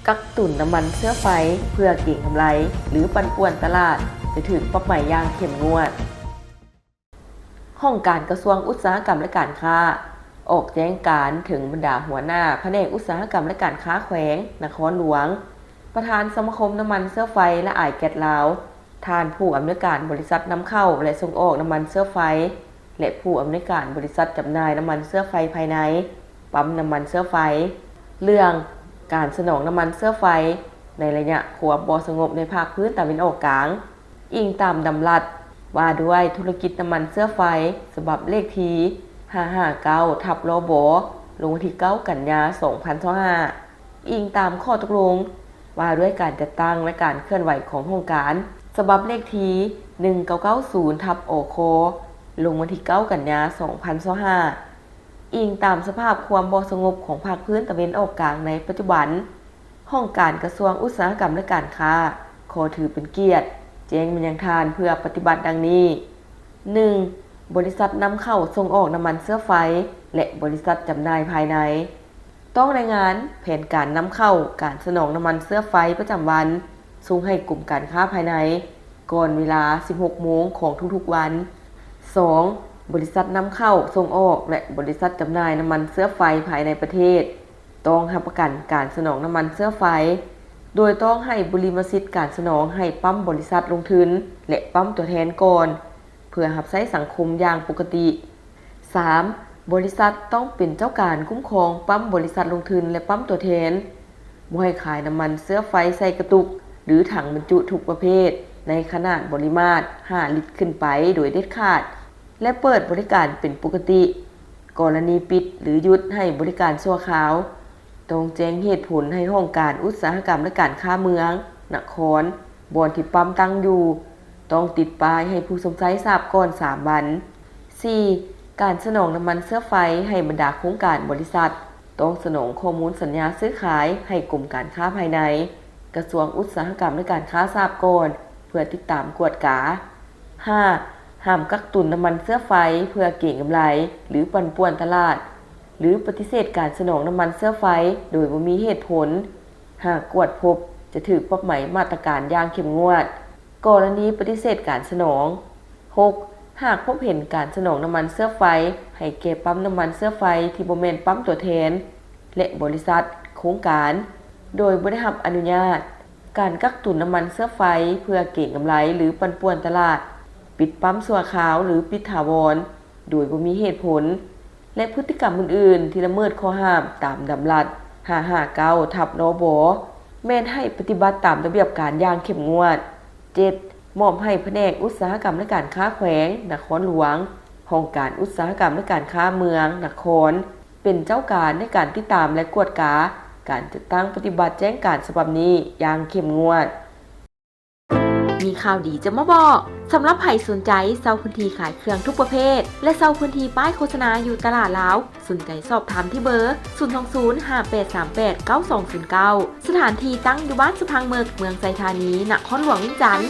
ກັກຕຸນນ້ຳມັນເຊື້ອໄຟເພື່ອເກັງກຳໄລ ຫຼື ປັ່ນປ່ວນຕະຫຼາດ ຈະຖືກປັບໃໝຢ່າງເຂັ້ມງວດ. ຫ້ອງການກະຊວງອຸດສາຫະກຳ ແລະ ການຄ້າ ອອກແຈ້ງການເຖິງບັນດາຫົວໜ້າພະແນກອຸດສາຫະກຳ ແລະ ການຄ້າແຂວງນະຄອນຫຼວງ, ປະທານສະມາຄົມນ້ຳມັນເຊື້ອໄຟ ແລະ ອາຍແກັສລາວ, ທ່ານຜູ້ອຳນວຍການບໍລິສັດນຳເຂົ້າ ແລະ ສົ່ງອອກນ້ຳມັນເຊື້ອໄຟ ແລະ ຜູ້ອຳນວຍການບໍລິສັດຈຳໜ່າຍນ້ຳມັນເຊື້ອໄຟພາຍໃນ ປ້ຳນ້ຳມັນເຊື້ອໄຟ ເລື່ອງການສະໜອງນ້ຳມັນເຊື້ອໄຟ ໃນໄລຍະຄວາມບໍ່ສະຫງົບໃນພາກພື້ນຕາເວັນອອກກາງ, ອີງຕາມດຳລັດວ່າດ້ວຍທຸລະກິດນ້ຳມັນເຊື້ອໄຟ ສະບັບເລກທີຫ້າຫ້າເກົ້າ ທັບ ລບ ລົງວັນທີເກົ້າ ກັນຍາ ສອງພັນຊາວຫ້າ, ອີງຕາມຂໍ້ຕົກລົງວ່າດ້ວຍການຈັດຕັ້ງ ແລະ ການເຄື່ອນໄຫວຂອງຫ້ອງການ ສະບັບເລກທີໜຶ່ງເກົ້າເກົ້າສູນ ທັບ ອຄ ລົງວັນທີເກົ້າ ກັນຍາ ສອງພັນຊາວຫ້າ, ອີງຕາມສະພາບຄວາມບໍ່ສະຫງົບຂອງພາກພື້ນຕາເວັນອອກກາງໃນປັດຈຸບັນ, ຫ້ອງການກະຊວງອຸດສາຫະກຳ ແລະ ການຄ້າ ຂໍຖືເປັນກຽດແຈ້ງມາຍັງທ່ານເພື່ອປະຕິບັດດັ່ງນີ້: ໜຶ່ງ, ບໍລິສັດນຳເຂົ້າສົ່ງອອກນ້ຳມັນເຊື້ອໄຟ ແລະ ບໍລິສັດຈຳໜ່າຍພາຍໃນ ຕ້ອງລາຍງານແຜນການນຳເຂົ້າ, ການສະໜອງນ້ຳມັນເຊື້ອໄຟປະຈຳວັນ ສົ່ງໃຫ້ກົມການຄ້າພາຍໃນ ກ່ອນເວລາສິບຫົກໂມງຂອງທຸກໆວັນ. ສອງ, ບໍລິສັດນຳເຂົ້າ, ສົ່ງອອກ ແລະ ບໍລິສັດຈຳໜ່າຍນ້ຳມັນເຊື້ອໄຟພາຍໃນປະເທດ ຕ້ອງຮັບປະກັນການສະໜອງນ້ຳມັນເຊື້ອໄຟ ໂດຍຕ້ອງໃຫ້ບຸລິມະສິດການສະໜອງໃຫ້ປ້ຳບໍລິສັດລົງທຶນ ແລະ ປ້ຳຕົວແທນກ່ອນ ເພື່ອຮັບໃຊ້ສັງຄົມຢ່າງປົກກະຕິ. ສາມ, ບໍລິສັດຕ້ອງເປັນເຈົ້າການຄຸ້ມຄອງປ້ຳບໍລິສັດລົງທຶນ ແລະ ປ້ຳຕົວແທນ, ບໍ່ໃຫ້ຂາຍນ້ຳມັນເຊື້ອໄຟໃສ່ກະຕຸກ ຫຼື ຖັງບັນຈຸທຸກປະເພດ ໃນຂະໜາດບໍລິມາດຫ້າລິດຂຶ້ນໄປໂດຍເດັດຂາດ ແລະ ເປີດບໍລິການເປັນປົກກະຕິ. ກໍລະນີປິດ ຫຼື ຢຸດໃຫ້ບໍລິການຊົ່ວຄາວ ຕ້ອງແຈ້ງເຫດຜົນໃຫ້ຫ້ອງການອຸດສາຫະກຳ ແລະ ການຄ້າເມືອງ, ນະຄອນ, ບ່ອນທີ່ປ້ຳຕັ້ງຢູ່ ຕ້ອງຕິດປ້າຍໃຫ້ຜູ້ຊົມໃຊ້ຊາບກ່ອນສາມວັນ. ສີ່, ການສະໜອງນ້ຳມັນເຊື້ອໄຟໃຫ້ບັນດາໂຄງການບໍລິສັດ ຕ້ອງສະໜອງຂໍ້ມູນສັນຍາຊື້ຂາຍໃຫ້ກົມການຄ້າພາຍໃນ, ກະຊວງອຸດສາຫະກຳ ແລະ ການຄ້າຊາບກ່ອນ ເພື່ອຕິດຕາມກວດກາ. ຫ້າ, ຫ້າມກັກຕຸນນ້ຳມັນເຊື້ອໄຟເພື່ອເກັງກຳໄລ ຫຼື ປັ່ນປ່ວນຕະຫຼາດ ຫຼື ປະຕິເສດການສະໜອງນ້ຳມັນເຊື້ອໄຟໂດຍບໍ່ມີເຫດຜົນ. ຫາກກວດພົບ ຈະຖືກປັບໃໝມາດຕະການຢ່າງເຂັ້ມງວດ ກໍລະນີປະຕິເສດການສະໜອງ. ຫົກ, ຫາກພົບເຫັນການສະໜອງນ້ຳມັນເຊື້ອໄຟໃຫ້ແກ່ປ້ຳນ້ຳມັນເຊື້ອໄຟທີ່ບໍ່ແມ່ນປ້ຳຕົວແທນ ແລະ ບໍລິສັດ, ໂຄງການ ໂດຍບໍ່ໄດ້ຮັບອະນຸຍາດ, ການກັກຕຸນນ້ຳມັນເຊື້ອໄຟເພື່ອເກັງກຳໄລ ຫຼື ປັ່ນປ່ວນຕະຫຼາດ, ປິດປ້ຳຊົ່ວຄາວ ຫຼື ປິດຖາວອນ ໂດຍບໍ່ມີເຫດຜົນ ແລະ ພຶດຕິກຳອື່ນໆທີ່ລະເມີດຂໍ້ຫ້າມຕາມດຳລັດຫ້າຫ້າເກົ້າ ທັບ ລບ ແມ່ນໃຫ້ປະຕິບັດຕາມລະບຽບການຢ່າງເຂັ້ມງວດ. ເຈັດ, ມອບໃຫ້ພະແນກອຸດສາຫະກຳ ແລະ ການຄ້າແຂວງນະຄອນຫຼວງ, ຫ້ອງການອຸດສາຫະກຳ ແລະ ການຄ້າເມືອງ, ນະຄອນ ເປັນເຈົ້າການໃນການຕິດຕາມ ແລະ ກວດກາການຈັດຕັ້ງປະຕິບັດແຈ້ງການສະບັບນີ້ຢ່າງເຂັ້ມງວດ. ມີຂ່າວດີຈະມາບອກ. ສຳລັບໃຜສົນໃຈເຊົ່າພື້ນທີ່ຂາຍເຄື່ອງທຸກປະເພດ ແລະ ເຊົ່າພື້ນທີ່ປ້າຍໂຄສະນາຢູ່ຕະຫຼາດລາວ, ສົນໃຈສອບຖາມທີ່ເບີ ສູນສອງສູນ ຫ້າແປດສາມແປດ ເກົ້າສອງສູນເກົ້າ. ສະຖານທີ່ຕັ້ງຢູ່ບ້ານສະພັງເມິກ, ເມືອງໄຊທານີ, ນະຄອນຫຼວງວຽງຈັນ.